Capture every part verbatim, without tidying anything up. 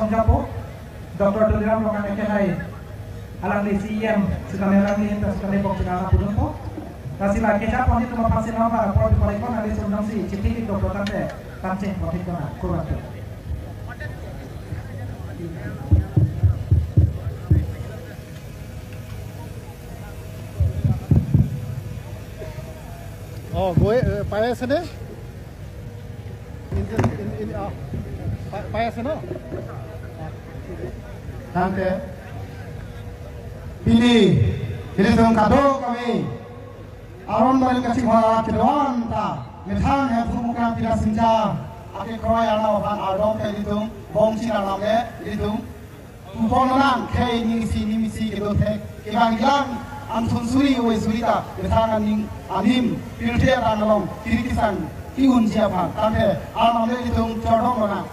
Japo, Doctor Tuliram Ronghang akehai, alangli C E M sitame alangli ahin ta sitame bok chikar pudunpo. Lasi la kecha ponji atum aphan si non ba apor pi porekon, alangli sundam si chithi dik doktor tangte tangcheng ponthek dona, kurang tu. Oh, gue, eh, payas deh. In, in, in, ah, pa-, payas no? Tangte. Pini, pini song kado kami. Aron barim kachingvar kedoan ta. Methang Hemphu Mukrang Pira Singja akekroi arnam aphan ardom ke ilitum, bongchir arnam le ilitum. Tupon nang khei ning isi ning isi kedo thek. Kevang ilang anthun suri ove suri ta methang aning anim pirthe atang along kiri kisang ki-unji aphan. Tangte arnam le ilitum chordom nang.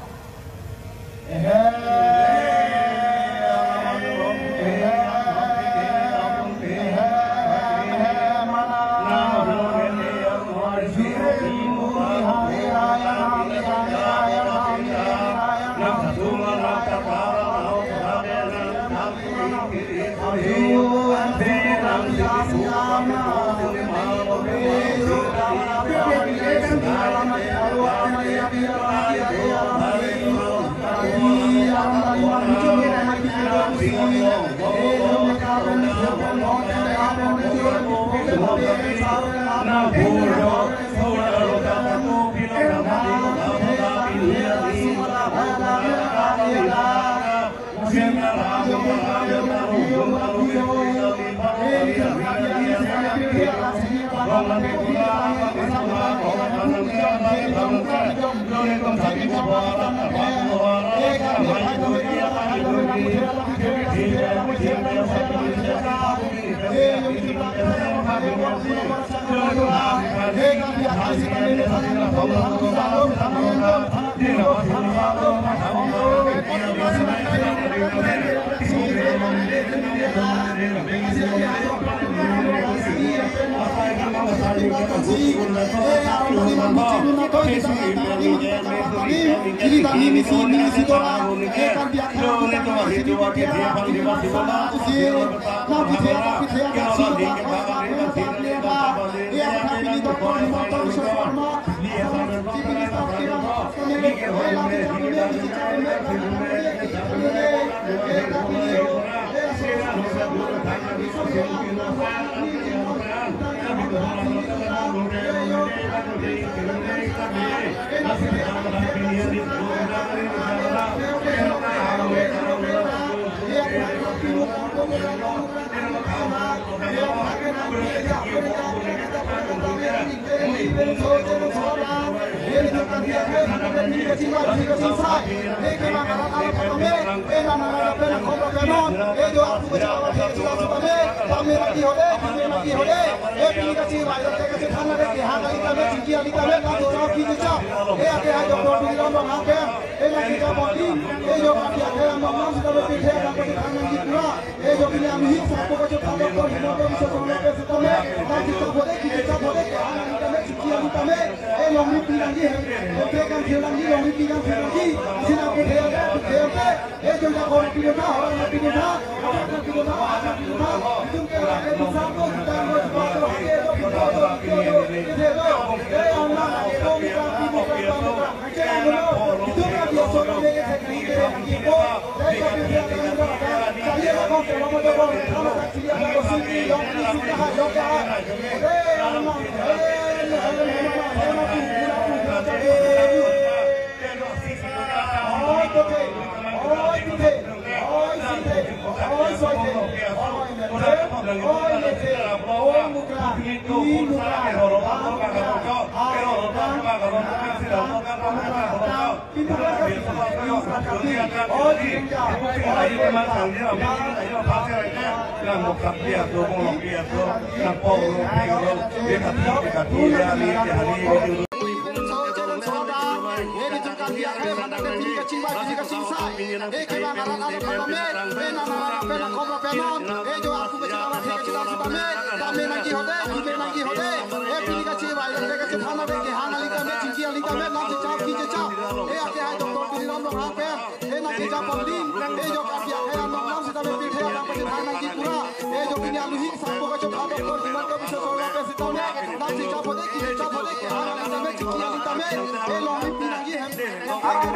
Bajili kachesai, eh, kevang arat arat tame, eh, nana arat pen nangkok ra pen non, eh, jo aku bachita ra thek kachita sitame, tame nangji hode, tame nangji hode, eh, pini kachi vai, eh, kachethana pen kehang aling tame, chingki aling tame, nangchechap, kachechap, eh, ake hai Doctor Tuliram Ronghang pen, eh, nangchechap pon ding, eh, jo Karbi akhei anong lam sitame pithe alam pachethang nangji pura, eh, jo pini aluhing sampo kachopha Doctor Himanta Biswa Sarma pen sitame, nangchechap hode, kachechap hode, kehang aling tame, chingki aling tame, eh, longri pi nangji hem. Amen.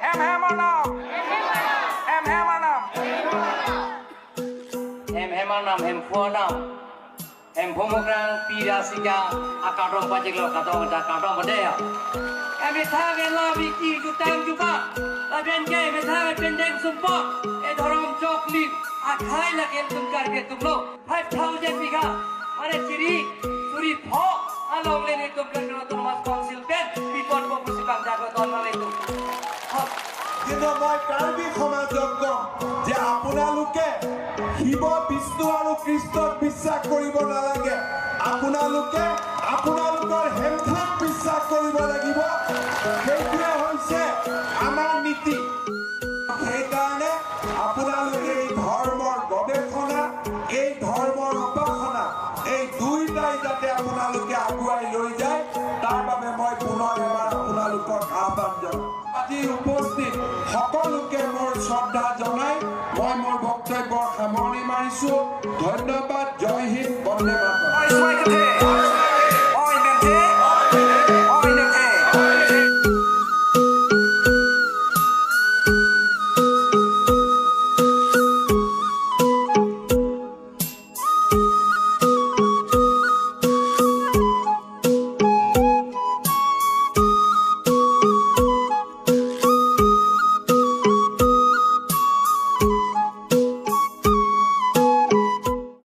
Hem hem arnam. Hem hem arnam. Hem hem arnam, hem phu arnam. Hem phu mukrang pi ra sika akardom pajiklo, kardom ta kardom bade ya. Hem methang ke la biki jutang juka. Lapen ke methang ke pendeng sumpot. E dhorom chokli. Akhai lake tum karke tumlo. Five thousand bigha, mane chiri, suri pho, along le netum Karbi Anglong Autonomous Council pen, bipon po pusi bang jago ton mane tum. কিন্তু মই কাৰ্বি সমাজক কম যে আপোনালোকে শিৱ, বিষ্ণু আৰু কৃষ্ণক বিশ্বাস কৰিব নালাগে। আপোনালোকে আপোনালোকৰ হেমথাক বিশ্বাস কৰিব লাগিব। সেইটোৱে হৈছে আমাৰ নীতি। সেইকাৰণে আপোনালোকে এই ধৰ্মৰ গৱেষণা, এই ধৰ্মৰ উপাসনা, এই দুইটাই যাতে আপোনালোকে আগুৱাই লৈ যায়, তাৰ বাবে মই পুনৰ এবাৰ আপোনালোকক আহ্বান জনাওঁ। আজি উপস্থিত সকলোকে মোৰ শ্ৰদ্ধা জনাই মই মোৰ বক্তব্যৰ সামৰণি মাৰিছো। ধন্যবাদ। জয় হিন্দ। বন্দে মাতৰম।